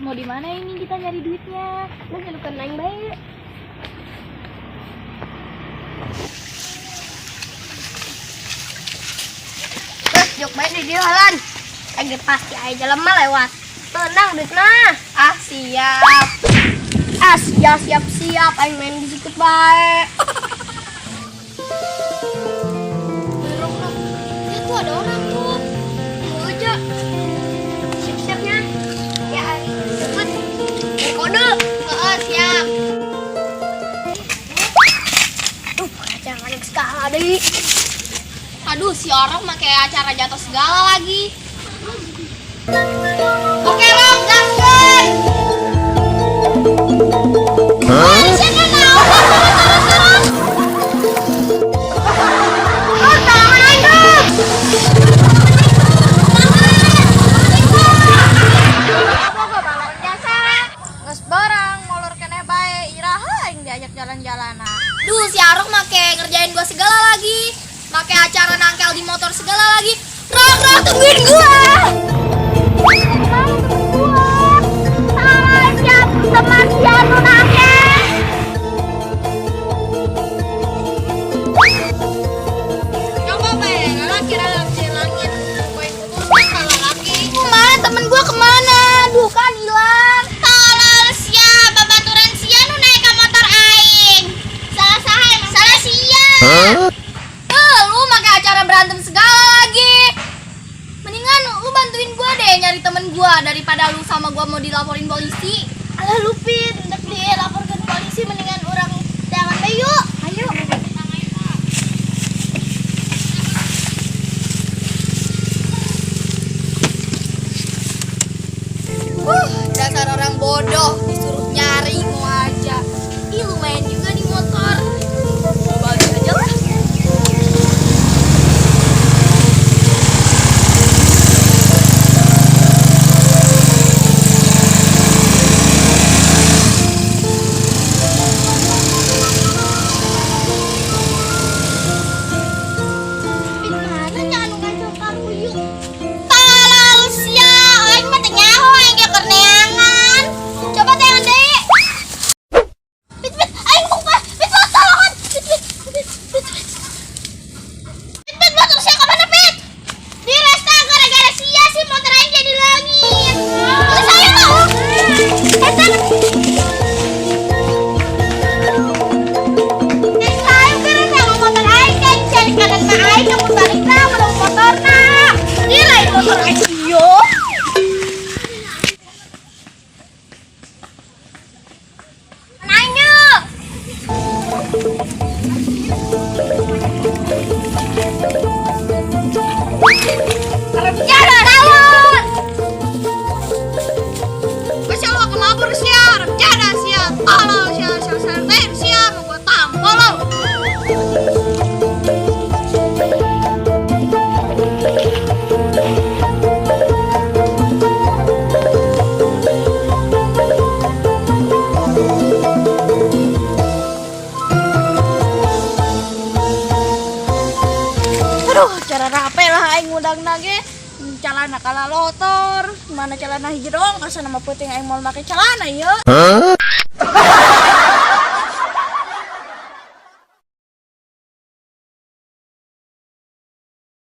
Mau di mana ini kita nyari duitnya? Lu nyelukan aing bae. Terus jok bae di dieu halan. Aing pasti aya jelema lewat. Tenang duitna. Ah, siap. Ah, siap siap siap aing main di situ bae. Ya tuh ada orang tuh. Tunggu aja. Siap-siapnya. Ya, cepet. Kode. Heeh, siap. Duh, jangan segala deh. Aduh, si orang pakai acara jatuh segala lagi. Oke, Rok, gaskeun. Wah, siapa tahu? Oh, tangan aing dong. Geus barang molor keneh bae, iraha aing diajak jalan-jalanan. Duh, si Arok make ngerjain gua segala lagi. Make acara nangkel di motor segala lagi. Rok, Rok, tungguin gua. Mana temen gua? Salah siap teman siap nu nangkel. Coba bae, lalaki lalaki langit. Gue putus kalau laki. Kemana temen gua kemana? Duh kan hilang. Tolol sia, babaturan sia nu naik ka motor aing. Salah saha emang? Salah sia. Eh, lu make acara berantem segala lagi. Mendingan lu bantuin gua deh nyari temen gua daripada lu sama gua mau dilaporin polisi. Alah lupit, hendak dilaporkan polisi mendingan orang jangan deh yuk. Ayo. Dasar orang bodoh disuruh nyari mau aja. Ih, lumayan juga nih motor. Mau balik aja lah. Pit mana nya anu ngancel karuyuk? Tolol sia, aing mah teu nyaho aing ge keur neangan. Coba teangan deui. Pit pit, aing buka. Pit pit tolongan. Pit pit pit pit. Pit pit motor sia ka mana pit? Di resta gara-gara sia sih motor aing jadi leungit. Terus ayo lo. Eta. Ayo kira sama motor aing kan cari kanan mah aing kamu tarik na menung motorna. Ini lain motor aing yo. Nanya. Jalan tawon. Geus lo kelabur sia, jada sia, tolol sia, sia sia sia, mau gua tampol lo. Aduh, cara rape lah aing ngundang ge. Calana kalah lotor, mana calana hiji doang, asa nama peuting aing moal make calana ieu.